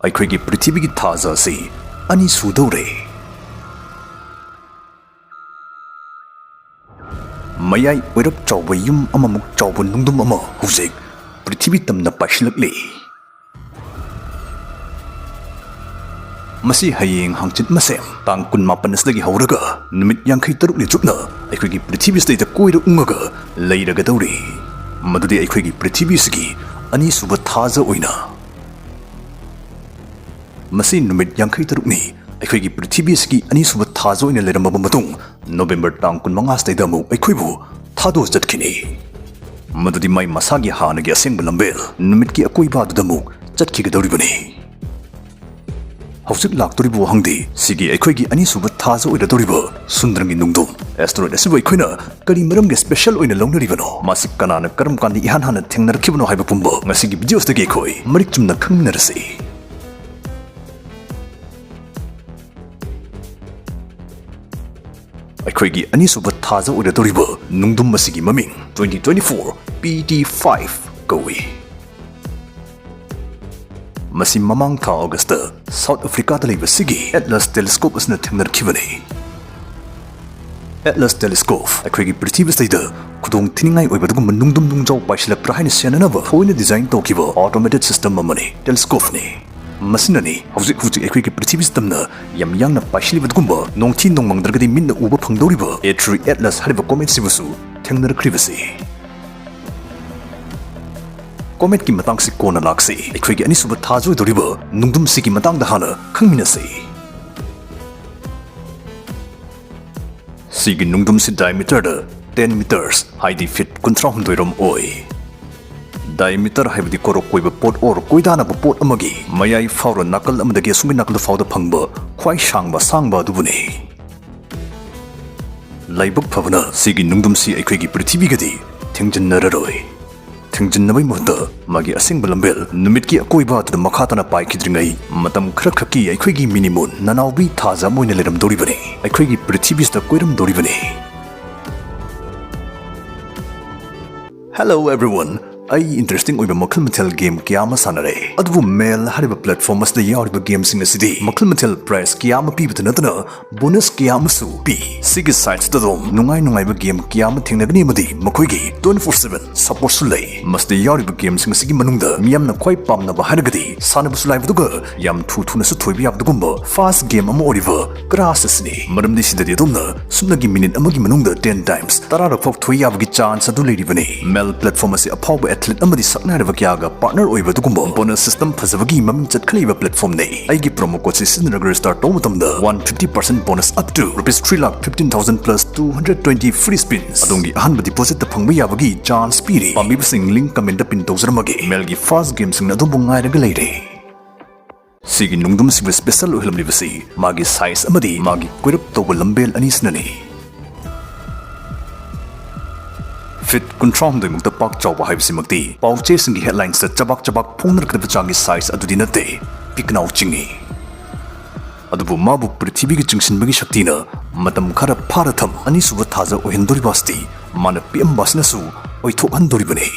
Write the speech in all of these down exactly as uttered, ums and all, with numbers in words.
ꯑꯩꯈꯣꯏꯒꯤ ꯄ꯭ꯔꯤꯊꯤꯕꯤꯒꯤ ꯊꯥꯖ ꯑꯁꯤ ꯑꯅꯤ ꯁꯨꯗꯧꯔꯦ꯫ ꯃꯌꯥꯏ ꯑꯣꯏꯔꯞ ꯆꯥꯎꯕ ꯌꯨꯝ ꯑꯃꯃꯨꯛ ꯆꯥꯎꯕ ꯅꯨꯡꯗꯨꯝ ꯑꯃ ꯍꯧꯖꯤꯛ ꯄ꯭ꯔꯤꯊꯤꯕꯤ ꯇꯝꯅ ꯄꯥꯏꯁꯤꯜꯂꯛꯂꯤ꯫ ꯃꯁꯤ ꯍꯌꯦꯡ ꯍꯪꯆꯤꯠ ꯃꯁꯦꯝ ꯇꯥꯡ ꯀꯨꯟꯃꯥꯄꯟ ꯑꯁꯤꯗꯒꯤ ꯍꯧꯔꯒ ꯅꯨꯃꯤꯠ ꯌꯥꯡꯈꯩ ꯇꯔꯨꯛꯅꯤ ꯆꯨꯞꯅ ꯑꯩꯈꯣꯏꯒꯤ ꯄ꯭ꯔꯤꯊꯤꯕꯤꯁꯤꯗꯩꯗ ꯀꯣꯏꯔ ꯎꯪꯉꯒ ꯂꯩꯔꯒꯗꯧꯔꯤ꯫ ꯃꯗꯨꯗꯤ ꯑꯩꯈꯣꯏꯒꯤ ꯄ꯭ꯔꯤꯊꯤꯕꯤꯁꯤꯒꯤ ꯑꯅꯤꯁꯨꯕ ꯊꯥꯖ ꯑꯣꯏꯅ꯫ ꯃꯁꯤ ꯅꯨꯃꯤꯠ ꯌꯥꯡꯈꯩ ꯇꯔꯨꯛꯅꯤ ꯑꯩꯈꯣꯏꯒꯤ ꯄ꯭ꯔꯤꯊꯤꯕꯤꯁꯤꯒꯤ ꯑꯅꯤꯁꯨꯕ ꯊꯥꯖ ꯑꯣꯏꯅ ꯂꯩꯔꯝꯃꯕ ꯃꯇꯨꯡ, ꯅꯣꯕꯦꯝꯕꯔ ꯇꯥꯡ ꯀꯨꯟꯃꯉꯥꯁꯤꯗꯩꯗ ꯑꯃꯨꯛ ꯑꯩꯈꯣꯏꯕꯨ ꯊꯥꯗꯣꯛꯑ ꯆꯠꯈꯤꯅꯤ꯫ ꯃꯗꯨꯗꯤ ꯃꯥꯏ ꯃꯁꯥꯒꯤ ꯍꯥꯟꯅꯒꯤ ꯑꯁꯦꯡꯕ ꯂꯝꯕꯦꯜ ꯅꯨꯃꯤꯠꯀꯤ ꯑꯀꯣꯏꯕ ꯑꯗꯨꯗ ꯑꯃꯨꯛ ꯆꯠꯈꯤꯒꯗꯧꯔꯤꯕꯅꯤ꯫ ꯍꯧꯖꯤꯛ ꯂꯥꯛꯇꯧꯔꯤꯕ ꯋꯥꯍꯪꯗꯤ, ꯁꯤꯒꯤ ꯑꯩꯈꯣꯏꯒꯤ ꯑꯅꯤꯁꯨꯕ ꯊꯥꯖ ꯑꯣꯏꯔꯗꯧꯔꯤꯕ ꯁꯨꯟꯗ꯭ꯔꯪꯒꯤ ꯅꯨꯡꯗꯣꯝ ꯑꯦꯁꯇꯔꯣꯏꯗ ꯑꯁꯤꯕꯨ ꯑꯩꯈꯣꯏꯅ ꯀꯔꯤ ꯃꯔꯝꯒꯤ ꯁ꯭ꯄꯦꯁꯦꯜ ꯑꯣꯏꯅ ꯂꯧꯅꯔꯤꯕꯅꯣ? ꯃꯁꯤ ꯀꯅꯥꯅ ꯀꯔꯝ ꯀꯥꯟꯗ ꯏꯍꯥꯟ ꯍꯥꯟꯅ ꯊꯦꯡꯅꯔꯛꯈꯤꯕꯅꯣ ꯍꯥꯏꯕ ꯄꯨꯝꯕ ꯉꯁꯤꯒꯤ ꯚꯤꯗꯤꯑꯣꯁꯤꯗꯒꯤ ꯑꯩꯈꯣꯏ ꯃꯔꯤꯛ ꯆꯨꯝꯅ ꯈꯪꯃꯤꯟꯅꯔꯁꯤ꯫ ꯑꯩꯈꯣꯏꯒꯤ ꯑꯅꯤꯁꯨꯕ ꯊꯥꯖ ꯑꯣꯏꯔꯗꯧꯔꯤꯕ ꯅꯨꯡꯗꯨꯝ ꯑꯁꯤꯒꯤ ꯃꯃꯤꯡ twenty twenty-four P T five ꯀꯧꯏ꯫ ꯃꯁꯤ ꯃꯃꯥꯡ ꯊꯥ ꯑꯣꯒꯁꯇ ꯁꯥꯎꯠ ꯑꯐ꯭ꯔꯤꯀꯥꯗ ꯂꯩꯕ ꯁꯤꯒꯤ ꯑꯦꯠꯂꯁ ꯇꯦꯂꯤꯁꯀꯣꯞ ꯑꯁꯤꯅ ꯊꯦꯡꯅꯔꯛꯈꯤꯕꯅꯤ꯫ ꯑꯦꯠꯂꯁ ꯇꯦꯂꯤꯁꯀꯣꯞ ꯑꯩꯈꯣꯏꯒꯤ ꯄ꯭ꯔꯤꯊꯤꯕꯤꯁꯤꯗꯩꯗ ꯈꯨꯗꯣꯡ ꯊꯤꯅꯤꯡꯉꯥꯏ ꯑꯣꯏꯕ ꯑꯗꯨꯒꯨꯝꯕ ꯅꯨꯡꯗꯨꯝ ꯅꯨꯡꯖꯥꯎ ꯄꯥꯏꯁꯤꯜꯂꯛꯄ꯭ꯔꯥ ꯍꯥꯏꯅ ꯁꯦꯟꯅꯅꯕ ꯊꯑꯣꯏꯅ ꯗꯤꯖꯥꯏꯟ ꯇꯧꯈꯤꯕ ꯑꯣꯇꯣꯃꯦꯇꯦꯗ ꯁꯤꯁꯇꯝ ꯑꯃꯅꯤ, ꯇꯦꯂꯤꯁꯀꯣꯞꯅꯤ꯫ ꯃꯁꯤꯅꯅꯤ ꯍꯧꯖꯤꯛ ꯍꯧꯖꯤꯛ ꯑꯩꯈꯣꯏꯒꯤ ꯄ꯭ꯔꯤꯊꯤꯕꯤꯁꯤ ꯇꯝꯅ ꯌꯥꯝ ꯌꯥꯡꯅ ꯄꯥꯏꯁꯤꯜꯂꯤꯕ ꯑꯗꯨꯒꯨꯝꯕ ꯅꯣꯡꯊꯤ ꯅꯣꯡꯃꯪꯗ꯭ꯔꯒꯗꯤ ꯃꯤꯠꯅ ꯎꯕ ꯐꯪꯗꯧꯔꯤꯕ ꯑꯦ ꯊ꯭ꯔꯤ ꯑꯦꯠꯂꯁ ꯍꯥꯏꯔꯤꯕ ꯀꯣꯃꯦꯠꯁꯤꯕꯨꯁꯨ ꯊꯦꯡꯅꯔꯛꯈ꯭ꯔꯤꯕꯁꯤ꯫ ꯀꯣꯃꯦꯠꯀꯤ ꯃꯇꯥꯡꯁꯤ ꯀꯣꯟꯅ ꯂꯥꯛꯁꯤ꯫ ꯑꯩꯈꯣꯏꯒꯤ ꯑꯅꯤꯁꯨꯕ ꯊꯥꯖ ꯑꯣꯏꯗꯧꯔꯤꯕ ꯅꯨꯡꯗꯨꯝꯁꯤꯒꯤ ꯃꯇꯥꯡꯗ ꯍꯥꯟꯅ ꯈꯪꯃꯤꯟꯅꯁꯤ꯫ ꯁꯤꯒꯤ ꯅꯨꯡꯗꯨꯝꯁꯤ ꯗꯥꯏꯃꯤꯇꯔꯗ ten meters, ꯍꯥꯏꯗꯤ ꯐꯤꯠ ꯀꯨꯟꯊ꯭ꯔꯥ ꯍꯨꯝꯗꯣꯏ ꯔꯣꯝ ꯑꯣꯏ꯫ ꯗꯥꯏꯃꯤꯇꯔ ꯍꯥꯏꯕꯗꯤ ꯀꯣꯔꯣꯛ ꯀꯣꯏꯕ ꯄꯣꯠ ꯑꯣꯔ ꯀꯣꯏꯗꯥꯅꯕ ꯄꯣꯠ ꯑꯃꯒꯤ ꯃꯌꯥꯏ ꯐꯥꯎꯔ ꯅꯥꯀꯜ ꯑꯃꯗꯒꯤ ꯑꯁꯨꯝꯒꯤ ꯅꯥꯀꯜ ꯐꯥꯎꯗ ꯐꯪꯕ ꯈ꯭ꯋꯥꯏ ꯁꯥꯡꯕ ꯑꯁꯥꯡꯕ ꯑꯗꯨꯕꯨꯅꯤ꯫ ꯂꯥꯏꯕꯛ ꯐꯕꯅ ꯁꯤꯒꯤ ꯅꯨꯡꯗꯨꯝꯁꯤ ꯑꯩꯈꯣꯏꯒꯤ ꯄ꯭ꯔꯤꯊꯤꯕꯤꯒꯗꯤ ꯊꯦꯡꯖꯤꯟꯅꯔꯔꯣꯏ꯫ ꯊꯦꯡꯖꯤꯟꯅꯕꯒꯤ ꯃꯍꯨꯠꯇ ꯃꯥꯒꯤ ꯑꯁꯦꯡꯕ ꯂꯝꯕꯦꯜ ꯅꯨꯃꯤꯠꯀꯤ ꯑꯀꯣꯏꯕ ꯑꯗꯨꯗ ꯃꯈꯥ ꯇꯥꯅ ꯄꯥꯏꯈꯤꯗ꯭ꯔꯤꯉꯩ ꯃꯇꯝ ꯈꯔ ꯈꯛꯀꯤ ꯑꯩꯈꯣꯏꯒꯤ ꯃꯤꯅꯤ ꯃꯨꯟ ꯅꯅꯥꯎꯕꯤ ꯊꯥꯖ ꯑꯃ ꯑꯣꯏꯅ ꯂꯩꯔꯝꯗꯧꯔꯤꯕꯅꯤ꯫ ꯑꯩꯈꯣꯏꯒꯤ ꯄ꯭ꯔꯤꯊꯤꯕꯤꯁꯤꯗ ꯀꯣꯏꯔꯝꯗꯧꯔꯤꯕꯅꯤ꯫ Hello everyone, ꯑꯩ interesting ꯑꯣꯏꯕ ꯃꯈꯜ ꯃꯊꯦꯜ game ꯀꯌꯥ ꯑꯃ ꯁꯥꯟꯅꯔꯦ꯫ ꯑꯗꯨꯕꯨ Male ꯍꯥꯏꯔꯤꯕ platform ꯑꯁꯤꯗ ꯌꯥꯎꯔꯤꯕ gameꯁꯤꯡ ꯑꯁꯤꯗꯤ ꯃꯈꯜ ꯃꯊꯦꯜ prize ꯀꯌꯥ ꯑꯃ ꯄꯤꯕꯇ ꯅꯠꯇꯅ bonus ꯀꯌꯥ ꯑꯃꯁꯨ ꯄꯤ꯫ ꯁꯤꯒꯤ siteꯁꯤꯗ ꯑꯗꯨꯝ ꯅꯨꯡꯉꯥꯏ ꯅꯨꯡꯉꯥꯏꯕ game ꯀꯌꯥ ꯑꯃ ꯊꯦꯡꯅꯒꯅꯤ ꯑꯃꯗꯤ ꯃꯈꯣꯏꯒꯤ twenty four seven supportꯁꯨ ꯂꯩ꯫ ꯃꯁꯤꯗ ꯌꯥꯎꯔꯤꯕ gameꯁꯤꯡ ꯑꯁꯤꯒꯤ ꯃꯅꯨꯡꯗ ꯃꯤꯌꯥꯝꯅ ꯈ꯭ꯋꯥꯏ ꯄꯥꯝꯅꯕ ꯍꯥꯏꯔꯒꯗꯤ ꯁꯥꯟꯅꯕꯁꯨ ꯂꯥꯏꯕꯗꯨꯒ ꯌꯥꯝ ꯊꯨ ꯊꯨꯅꯁꯨ ꯊꯣꯏꯕ ꯌꯥꯕꯗꯨꯒꯨꯝꯕ fast game ꯑꯃ ꯑꯣꯏꯔꯤꯕ Crash ꯑꯁꯤꯅꯤ꯫ ꯃꯔꯝꯗꯤ ꯁꯤꯗꯗꯤ ꯑꯗꯣꯝꯅ ꯁꯨꯞꯅꯒꯤ minute ꯑꯃꯒꯤ ꯃꯅꯨꯡꯗ ten times, ꯇꯔꯥꯔꯛ ꯐꯥꯎ ꯊꯣꯏ ꯌꯥꯕꯒꯤ chance ꯑꯗꯨ ꯂꯩꯔꯤꯕꯅꯤ꯫ Male platform ꯑꯁꯤ ꯑꯐꯥꯎꯕ athlete ꯑꯃꯗꯤ ꯁꯛꯅꯥꯏꯔꯕ ꯀꯌꯥꯒ partner ꯑꯣꯏꯕ ꯑꯗꯨꯒꯨꯝꯕ bonus system ꯐꯖꯕꯒꯤ ꯃꯃꯤꯡ ꯆꯠꯈꯠꯂꯛꯏꯕ platformꯅꯤ꯫ ꯑꯩꯒꯤ promo codeꯁꯤ ꯁꯤꯖꯤꯟꯅꯔꯒ register ꯇꯧꯕ ꯃꯇꯝꯗ one fifty percent bonus up to rupees three lakh fifteen thousand plus two hundred twenty free spins ꯑꯗꯣꯝꯒꯤ ꯑꯍꯥꯟꯕ depositꯇ ꯐꯪꯕ ꯌꯥꯕꯒꯤ chance ꯄꯤꯔꯤ꯫ ꯄꯥꯝꯕꯤꯕꯁꯤꯡ link commentꯇ pin ꯇꯧꯖꯔꯝꯃꯒꯦ꯫ Maleꯒꯤ fast gameꯁꯤꯡꯅ ꯑꯗꯣꯝꯕꯨ ꯉꯥꯏꯔꯒ ꯂꯩꯔꯦ꯫ ꯁꯤꯒꯤ ꯅꯨꯡꯗꯨꯝꯁꯤꯕꯨ special ꯑꯣꯏꯍꯜꯂꯝꯂꯤꯕꯁꯤ ꯃꯥꯒꯤ size ꯑꯃꯗꯤ ꯃꯥꯒꯤ ꯀꯣꯏꯔꯞ ꯇꯧꯕ ꯂꯝꯕꯦꯜ ꯑꯅꯤꯁꯤꯅꯅꯤ꯫ Feet ꯀꯨꯟꯊ꯭ꯔꯥ ꯍꯨꯝꯗꯣꯏ ꯃꯨꯛꯇ ꯄꯥꯛ ꯆꯥꯎꯕ ꯍꯥꯏꯕꯁꯤꯃꯛꯇꯤ ꯄꯥꯎꯆꯦꯁꯤꯡꯒꯤ headlinesꯇ ꯆꯕꯥꯛ ꯆꯕꯥꯛ ꯐꯣꯡꯅꯔꯛꯀꯗꯕ ꯆꯥꯡꯒꯤ size ꯑꯗꯨꯗꯤ ꯅꯠꯇꯦ, ꯄꯤꯛꯅꯥꯎ ꯆꯤꯡꯏ꯫ ꯑꯗꯨꯕꯨ ꯃꯥꯕꯨ ꯄ꯭ꯔꯤꯊꯤꯕꯤꯒꯤ ꯆꯤꯡꯁꯤꯟꯕꯒꯤ ꯁꯛꯇꯤꯅ ꯃꯇꯝ ꯈꯔ ꯐꯥꯔ ꯊꯝ ꯑꯅꯤꯁꯨꯕ ꯊꯥꯖ ꯑꯣꯏꯍꯟꯗꯣꯔꯤꯕ ꯑꯁꯤꯗꯤ ꯃꯥꯅ ꯄꯤꯑꯝꯕ ꯑꯁꯤꯅꯁꯨ ꯑꯣꯏꯊꯣꯛꯍꯟꯗꯣꯔꯤꯕꯅꯤ꯫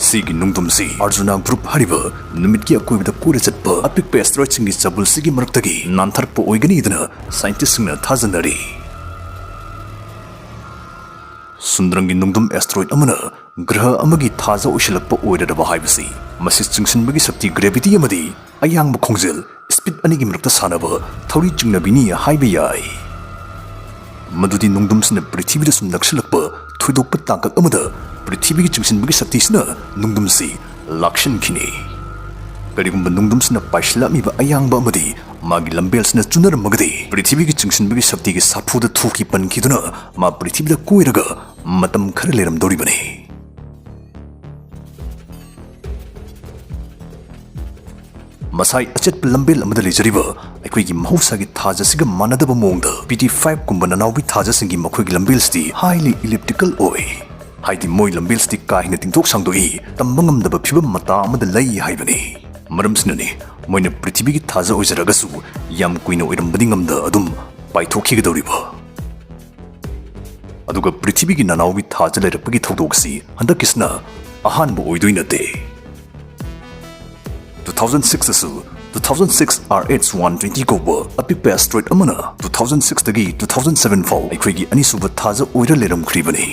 ꯁꯤꯒꯤ ꯅꯨꯡꯗꯨꯝꯁꯤ Arjuna group ꯍꯥꯏꯔꯤꯕ ꯅꯨꯃꯤꯠꯀꯤ ꯑꯀꯣꯏꯕꯗ ꯀꯣꯏꯔ ꯆꯠꯄ ꯑꯄꯤꯛꯄ asteroidꯁꯤꯡꯒꯤ ꯆꯕꯨꯜꯁꯤꯒꯤ ꯃꯔꯛꯇꯒꯤ ꯅꯥꯟꯊꯔꯛꯄ ꯑꯣꯏꯒꯅꯤꯗꯅ scientistꯁꯤꯡꯅ ꯊꯥꯖꯅꯔꯤ꯫ ꯁꯨꯟꯗ꯭ꯔꯪꯒꯤ ꯅꯨꯡꯗꯨꯝ asteroid ꯑꯃꯅ ꯒ꯭ꯔꯍ ꯑꯃꯒꯤ ꯊꯥꯖ ꯑꯣꯏꯁꯤꯜꯂꯛꯄ ꯑꯣꯏꯔꯔꯕ ꯍꯥꯏꯕꯁꯤ ꯃꯁꯤ ꯆꯤꯡꯁꯤꯟꯕꯒꯤ ꯁꯛꯇꯤ, gravity ꯑꯃꯗꯤ ꯑꯌꯥꯡꯕ ꯈꯣꯡꯖꯦꯜ, speed ꯑꯅꯤꯒꯤ ꯃꯔꯛꯇ ꯁꯥꯟꯅꯕ ꯊꯧꯔꯤ ꯆꯤꯡꯅꯕꯤꯅꯤ ꯍꯥꯏꯕ ꯌꯥꯏ꯫ ꯃꯗꯨꯗꯤ ꯅꯨꯡꯗꯨꯝꯁꯤꯅ ꯄ꯭ꯔꯤꯊꯤꯕꯤꯗ ꯁꯨꯝ ꯅꯛꯁꯤꯜꯂꯛꯄ ꯊꯣꯏꯗꯣꯛꯄ ꯇꯥꯡꯀꯛ ꯑꯃꯗ ꯄ꯭ꯔꯤꯊꯤꯕꯤꯒꯤ ꯆꯤꯡꯁꯤꯟꯕꯒꯤ ꯁꯛꯇꯤꯁꯤꯅ ꯅꯨꯡꯗꯨꯝꯁꯤ ꯂꯥꯛꯁꯤꯟꯈꯤꯅꯤ꯫ ꯀꯔꯤꯒꯨꯝꯕ ꯅꯨꯡꯗꯨꯝꯁꯤꯅ ꯄꯥꯏꯁꯤꯜꯂꯛꯂꯤꯕ ꯑꯌꯥꯡꯕ ꯑꯃꯗꯤ ꯃꯥꯒꯤ ꯂꯝꯕꯦꯜꯁꯤꯅ ꯆꯨꯅꯔꯝꯃꯒꯗꯤ, ꯄ꯭ꯔꯤꯊꯤꯕꯤꯒꯤ ꯆꯤꯡꯁꯤꯟꯕꯒꯤ ꯁꯛꯇꯤꯒꯤ ꯁꯥꯐꯨꯗ ꯊꯨꯈꯤ ꯄꯟꯈꯤꯗꯨꯅ ꯃꯥ ꯄ꯭ꯔꯤꯊꯤꯕꯤꯗ ꯀꯣꯏꯔꯒ ꯃꯇꯝ ꯈꯔ ꯂꯩꯔꯝꯗꯧꯔꯤꯕꯅꯤ꯫ ꯃꯁꯥꯏ ꯑꯆꯦꯠꯄ ꯂꯝꯕꯦꯜ ꯑꯃꯗ ꯂꯩꯖꯔꯤꯕ ꯑꯩꯈꯣꯏꯒꯤ ꯃꯍꯧꯁꯥꯒꯤ ꯊꯥꯖꯁꯤꯒ ꯃꯥꯟꯅꯗꯕ ꯃꯑꯣꯡꯗ, P T five ꯀꯨꯝꯕ ꯅꯅꯥꯎꯕꯤ ꯊꯥꯖꯁꯤꯡꯒꯤ ꯃꯈꯣꯏꯒꯤ ꯂꯝꯕꯦꯜꯁꯤꯗꯤ highly elliptical ꯑꯣꯏ꯫ ꯍꯥꯏꯗꯤ ꯃꯣꯏ ꯂꯝꯕꯦꯜꯁꯤꯗꯤ ꯀꯥ ꯍꯦꯟꯅ ꯇꯤꯡꯊꯣꯛ ꯁꯥꯡꯗꯣꯛꯏ, ꯇꯝꯕ ꯉꯝꯗꯕ ꯐꯤꯕꯝ ꯃꯇꯥ ꯑꯃꯗ ꯂꯩ ꯍꯥꯏꯕꯅꯤ꯫ ꯃꯔꯝꯁꯤꯅꯅꯤ ꯃꯣꯏꯅ ꯄ꯭ꯔꯤꯊꯤꯕꯤꯒꯤ ꯊꯥꯖ ꯑꯣꯏꯖꯔꯒꯁꯨ ꯌꯥꯝ ꯀꯨꯏꯅ ꯑꯣꯏꯔꯝꯕꯗꯤ ꯉꯝꯗ ꯑꯗꯨꯝ ꯄꯥꯏꯊꯣꯛꯈꯤꯒꯗꯧꯔꯤꯕ꯫ ꯑꯗꯨꯒ ꯄ꯭ꯔꯤꯊꯤꯕꯤꯒꯤ ꯅꯅꯥꯎꯕꯤ ꯊꯥꯖ ꯂꯩꯔꯛꯄꯒꯤ ꯊꯧꯗꯣꯛ ꯑꯁꯤ ꯍꯟꯗꯛꯀꯤꯁꯤꯅ ꯑꯍꯥꯟꯕ ꯑꯣꯏꯗꯣꯏ ꯅꯠꯇꯦ꯫ Two thousand six ꯑꯁꯨ two thousand six R H one twenty ꯀꯧꯕ ꯑꯄꯤꯛꯄ asteroid ꯑꯃꯅ two thousand six ꯗꯒꯤ two thousand seven ꯐꯥꯎ ꯑꯩꯈꯣꯏꯒꯤ ꯑꯅꯤꯁꯨꯕ ꯊꯥꯖ ꯑꯣꯏꯔ ꯂꯩꯔꯝꯈ꯭ꯔꯤꯕꯅꯤ꯫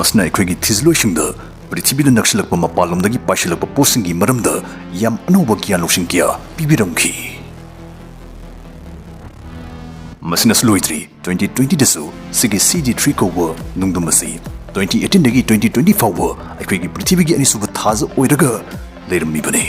ꯃꯁꯤꯅ ꯑꯩꯈꯣꯏꯒꯤ ꯊꯤꯖꯤꯜꯂꯣꯏꯁꯤꯡꯗ ꯄ꯭ꯔꯤꯊꯤꯕꯤꯗ ꯅꯛꯁꯤꯜꯂꯛꯄ ꯃꯄꯥꯟꯂꯣꯝꯗꯒꯤ ꯄꯥꯏꯁꯤꯜꯂꯛꯄ ꯄꯣꯠꯁꯤꯡꯒꯤ ꯃꯔꯝꯗ ꯌꯥꯝ ꯑꯅꯧꯕ ꯒ꯭ꯌꯥꯟ ꯂꯧꯁꯤꯡ ꯀꯌꯥ ꯄꯤꯕꯤꯔꯝꯈꯤ꯫ ꯃꯁꯤꯅꯁꯨ ꯂꯣꯏꯗ꯭ꯔꯤ, twenty twenty ꯗꯁꯨ ꯁꯤꯒꯤ C D three ꯀꯧꯕ ꯅꯨꯡꯗꯝ ꯑꯁꯤ twenty eighteen ꯗꯒꯤ twenty twenty ꯐꯥꯎꯕ ꯑꯩꯈꯣꯏꯒꯤ ꯄ꯭ꯔꯤꯊꯤꯕꯤꯒꯤ ꯑꯅꯤꯁꯨꯕ ꯊꯥꯖ ꯑꯣꯏꯔꯒ ꯂꯩꯔꯝꯃꯤꯕꯅꯤ꯫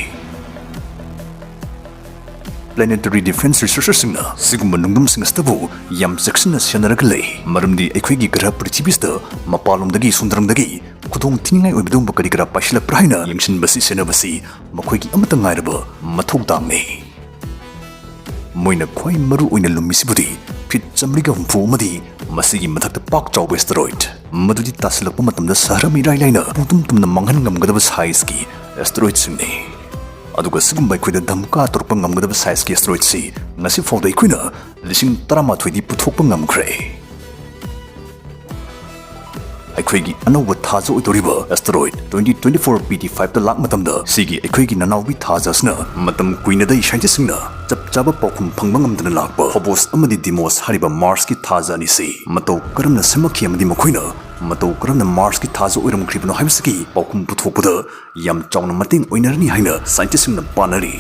Planetary Defense Researcherꯁꯤꯡꯅ ꯁꯤꯒꯨꯝꯕ ꯅꯨꯡꯗꯝꯁꯤꯡ ꯑꯁꯤꯗꯕꯨ ꯌꯥꯝ ꯆꯦꯛꯁꯤꯟꯅ ꯁꯦꯟꯅꯔꯒ ꯂꯩ, ꯃꯔꯝꯗꯤ ꯑꯩꯈꯣꯏꯒꯤ ꯒ꯭ꯔꯍ ꯄ꯭ꯔꯤꯊꯤꯕꯤꯁꯤꯗ ꯃꯄꯥꯟꯂꯣꯝꯗꯒꯤ ꯁꯨꯟꯗ꯭ꯔꯪꯗꯒꯤ ꯈꯨꯗꯣꯡ ꯊꯤꯅꯤꯡꯉꯥꯏ ꯑꯣꯏꯕ ꯑꯗꯨꯒꯨꯝꯕ ꯀꯔꯤ ꯀꯔꯥ ꯄꯥꯏꯁꯤꯜꯂꯛꯄ꯭ꯔꯥ ꯍꯥꯏꯅ ꯌꯦꯡꯁꯤꯟꯕꯁꯤ ꯁꯦꯟꯅꯕꯁꯤ ꯃꯈꯣꯏꯒꯤ ꯑꯃꯠꯇ ꯉꯥꯏꯔꯕ ꯃꯊꯧ ꯇꯥꯡꯅꯤ꯫ ꯃꯣꯏꯅ ꯈ꯭ꯋꯥꯏ ꯃꯔꯨ ꯑꯣꯏꯅ ꯂꯨꯝꯃꯤꯁꯤꯕꯨꯗꯤ ꯐꯤꯠ ꯆꯥꯃꯔꯤꯒ ꯍꯨꯝꯐꯨ ꯑꯃꯗꯤ ꯃꯁꯤꯒꯤ ꯃꯊꯛꯇ ꯄꯥꯛ ꯆꯥꯎꯕ asteroid, ꯃꯗꯨꯗꯤ ꯇꯥꯁꯤꯜꯂꯛꯄ ꯃꯇꯝꯗ ꯁꯍꯔ ꯑꯃ ꯏꯔꯥꯏ ꯂꯥꯏꯅ ꯄꯨꯡꯇꯨꯝ ꯇꯨꯝꯅ ꯃꯥꯡꯍꯟ ꯉꯝꯒꯗꯕ sizeꯀꯤ asteroidꯁꯤꯡꯅꯤ꯫ ꯑꯗꯨꯒ ꯁꯤꯒꯨꯝꯕ ꯑꯩꯈꯣꯏꯗ ꯙꯝꯀꯥ ꯇꯧꯔꯛꯄ ꯉꯝꯒꯗꯕ sizeꯀꯤ asteroidꯁꯤ ꯉꯁꯤ ꯐꯥꯎꯗ ꯑꯩꯈꯣꯏꯅ ꯂꯤꯁꯤꯡ ꯇꯔꯥꯃꯥꯊꯣꯏꯗꯤ ꯄꯨꯊꯣꯛꯄ ꯉꯝꯈ꯭ꯔꯦ꯫ ꯑꯩꯈꯣꯏꯒꯤ ꯑꯅꯧꯕ ꯊꯥꯖ ꯑꯣꯏꯗꯧꯔꯤꯕ asteroid twenty twenty-four P T five ꯇ ꯂꯥꯛ ꯃꯇꯝꯗ, ꯁꯤꯒꯤ ꯑꯩꯈꯣꯏꯒꯤ ꯅꯅꯥꯎꯕꯤ ꯊꯥꯖ ꯑꯁꯤꯅ ꯃꯇꯝ ꯀꯨꯏꯅꯗꯩ scientistꯁꯤꯡꯅ ꯆꯞ ꯆꯥꯕ ꯄꯥꯎꯈꯨꯝ ꯐꯪꯕ ꯉꯝꯗꯅ ꯂꯥꯛꯄ Phobos ꯑꯃꯗꯤ Deimos ꯍꯥꯏꯔꯤꯕ Marsꯀꯤ ꯊꯥꯖ ꯑꯅꯤꯁꯤ ꯃꯇꯧ ꯀꯔꯝꯅ ꯁꯦꯝꯃꯛꯈꯤ ꯑꯃꯗꯤ ꯃꯈꯣꯏꯅ ꯃꯇꯧ ꯀꯔꯝꯅ Marsꯀꯤ ꯊꯥꯖ ꯑꯣꯏꯔꯝꯈ꯭ꯔꯤꯕꯅꯣ ꯍꯥꯏꯕꯁꯤꯒꯤ ꯄꯥꯎꯈꯨꯝ ꯄꯨꯊꯣꯛꯄꯗ ꯌꯥꯝ ꯆꯥꯎꯅ ꯃꯇꯦꯡ ꯑꯣꯏꯅꯔꯅꯤ ꯍꯥꯏꯅ scientistꯁꯤꯡꯅ ꯄꯥꯅꯔꯤ꯫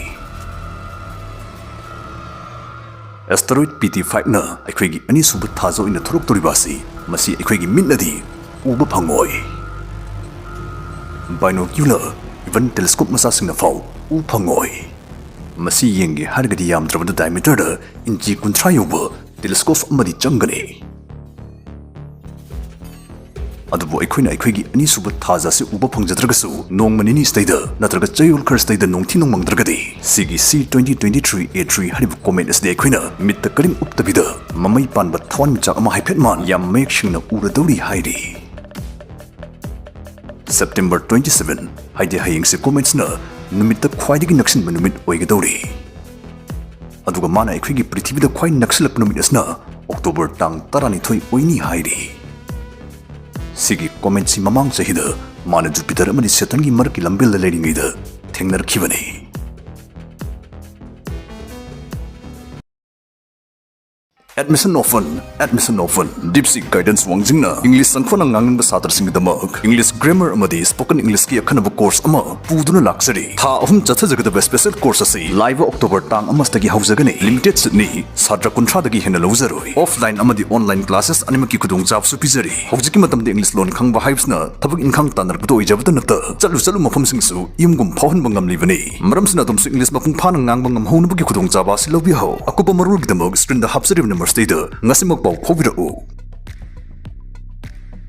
Asteroid P T five ꯅ ꯑꯩꯈꯣꯏꯒꯤ ꯑꯅꯤꯁꯨꯕ ꯊꯥꯖ ꯑꯣꯏꯅ ꯊꯣꯔꯛꯇꯧꯔꯤꯕ ꯑꯁꯤ ꯃꯁꯤ ꯑꯩꯈꯣꯏꯒꯤ ꯃꯤꯠꯅꯗꯤ ꯎꯕ ꯐꯪꯉꯣꯏ꯫ Binocular, even telescope ꯃꯆꯥꯁꯤꯡꯅ ꯐꯥꯎ ꯎ ꯐꯪꯉꯣꯏ꯫ ꯃꯁꯤ ꯌꯦꯡꯒꯦ ꯍꯥꯏꯔꯒꯗꯤ ꯌꯥꯝꯗ꯭ꯔꯕꯗ diameterꯗ ꯏꯟꯆꯤ ꯀꯨꯟꯊ꯭ꯔꯥ ꯌꯧꯕ telescope ꯑꯃꯗꯤ ꯆꯪꯒꯅꯤ꯫ ꯑꯗꯨꯕꯨ ꯑꯩꯈꯣꯏꯅ ꯑꯩꯈꯣꯏꯒꯤ ꯑꯅꯤꯁꯨꯕ ꯊꯥꯖ ꯑꯁꯤ ꯎꯕ ꯐꯪꯖꯗ꯭ꯔꯒꯁꯨ, ꯅꯣꯡꯃ ꯅꯤꯅꯤ ꯁꯤꯗꯩꯗ ꯅꯠꯇ꯭ꯔꯒ ꯆꯌꯣꯜ ꯈꯔ ꯁꯤꯗꯩꯗ ꯅꯣꯡꯊꯤ ꯅꯣꯡꯃꯪꯗ꯭ꯔꯒꯗꯤ, ꯁꯤꯒꯤ C twenty twenty-three A three ꯍꯥꯏꯔꯤꯕ comet ꯑꯁꯤꯗꯤ ꯑꯩꯈꯣꯏꯅ ꯃꯤꯠꯇ ꯀꯔꯤꯝ ꯎꯞꯇꯕꯤꯗ ꯃꯃꯩ ꯄꯥꯟꯕ ꯊꯋꯥꯟꯃꯤꯆꯥꯛ ꯑꯃ ꯍꯥꯏꯐꯦꯠ ꯃꯥꯟ ꯌꯥꯝ ꯃꯌꯦꯛ ꯁꯦꯡꯅ ꯎꯔꯗꯧꯔꯤ ꯍꯥꯏꯔꯤ꯫ September twenty-seven, ꯍꯥꯏꯗꯤ ꯍꯌꯦꯡꯁꯦ, cometꯁꯤꯅ ꯅꯨꯃꯤꯠꯇ ꯈ꯭ꯋꯥꯏꯗꯒꯤ ꯅꯛꯁꯤꯟꯕ ꯅꯨꯃꯤꯠ ꯑꯣꯏꯒꯗꯧꯔꯤ꯫ ꯑꯗꯨꯒ ꯃꯥꯅ ꯑꯩꯈꯣꯏꯒꯤ ꯄ꯭ꯔꯤꯊꯤꯕꯤꯗ ꯈ꯭ꯋꯥꯏ ꯅꯛꯁꯤꯜꯂꯛꯄ ꯅꯨꯃꯤꯠ ꯑꯁꯤꯅ ꯑꯣꯛꯇꯣꯕꯔ ꯇꯥꯡ ꯇꯔꯥꯅꯤꯊꯣꯏ ꯑꯣꯏꯅꯤ ꯍꯥꯏꯔꯤ꯫ ꯁꯤꯒꯤ ꯀꯣꯃꯦꯠꯁꯤ ꯃꯃꯥꯡ ꯆꯍꯤꯗ ꯃꯥꯅ ꯖꯨꯄꯤꯇꯔ ꯑꯃꯗꯤ ꯁꯦꯇꯔꯟꯒꯤ ꯃꯔꯛꯀꯤ ꯂꯝꯕꯦꯜꯗ ꯂꯩꯔꯤꯉꯩꯗ ꯊꯦꯡꯅꯔꯛꯈꯤꯕꯅꯤ꯫ Admission open, admission open. DeepSeek guidance ꯋꯥꯡꯖꯤꯡꯅ ꯏꯪꯂꯤꯁ ꯆꯪꯈꯣꯟꯅ ꯉꯥꯡꯅꯤꯡꯕ ꯁꯥꯇ꯭ꯔꯁꯤꯡꯒꯤꯗꯃꯛ ꯏꯪꯂꯤꯁ ꯒ꯭ꯔꯥꯃꯔ ꯑꯃꯗꯤ ꯁ꯭ꯄꯣꯀꯟ ꯏꯪꯂꯤꯁꯀꯤ ꯑꯈꯟꯅꯕ ꯀꯣꯔꯁ ꯑꯃ ꯄꯨꯗꯨꯅ ꯂꯥꯛꯆꯔꯤ꯫ ꯊꯥ ꯑꯍꯨꯝ ꯆꯠꯊꯖꯒꯗꯕ ꯁ꯭ꯄꯦꯁꯦꯜ ꯀꯣꯔꯁ ꯑꯁꯤ ꯂꯥꯛꯂꯤꯕ ꯑꯣꯛꯇꯣꯕꯔ ꯇꯥꯡ ꯑꯃꯗꯒꯤ ꯍꯧꯖꯒꯅꯤ꯫ ꯂꯤꯃꯤꯇꯦꯗ ꯁꯤꯠꯅꯤ꯫ ꯁꯥꯇ꯭ꯔ ꯀꯨꯟꯊ꯭ꯔꯥꯗꯒꯤ ꯍꯦꯟꯅ ꯂꯧꯖꯔꯣꯏ꯫ ꯑꯣꯐꯂꯥꯏꯟ ꯑꯃꯗꯤ ꯑꯣꯟꯂꯥꯏꯟ ꯀ꯭ꯂꯥꯁꯦꯁ ꯑꯅꯤꯃꯛꯀꯤ ꯈꯨꯗꯣꯡꯆꯥꯕꯁꯨ ꯄꯤꯖꯔꯤ꯫ ꯍꯧꯖꯤꯛꯀꯤ ꯃꯇꯝꯗ ꯏꯪꯂꯤꯁ ꯂꯣꯟ ꯈꯪꯕ ꯍꯥꯏꯕꯁꯤꯅ ꯊꯕꯛ ꯏꯪꯈꯥꯡ ꯇꯥꯟꯅꯔꯛꯄꯗ ꯑꯣꯏꯖꯕꯇ ꯅꯠꯇ ꯆꯠꯂꯨ ꯆꯠꯂꯨ ꯃꯐꯝꯁꯤꯡꯁꯨ ꯌꯨꯝꯒꯨꯝ ꯐꯥꯎꯍꯟꯕ ꯉꯝꯂꯤꯕꯅꯤ꯫ ꯃꯔꯝꯁꯤꯅ ꯑꯗꯣꯝꯁꯨ ꯏꯪꯂꯤꯁ ꯃꯄꯨꯡ ꯐꯥꯅ ꯉꯥꯡꯕ ꯉꯝꯍꯧꯅꯕꯒꯤ ꯈꯨꯗꯣꯡꯆꯥꯕ ꯑꯁꯤ ꯂꯧꯕꯤꯍꯧ꯫ ꯑꯀꯨꯞꯄ ꯃꯔꯣꯜꯒꯤꯗꯃꯛ ꯁ꯭ꯀ꯭ꯔꯤꯟꯗ ꯍꯥꯞꯆꯔꯤꯕ ꯅꯝꯕꯔꯁꯤꯗ ꯉꯁꯤꯃꯛ ꯄꯥꯎ ꯐꯥꯎꯕꯤꯔꯛꯎ꯫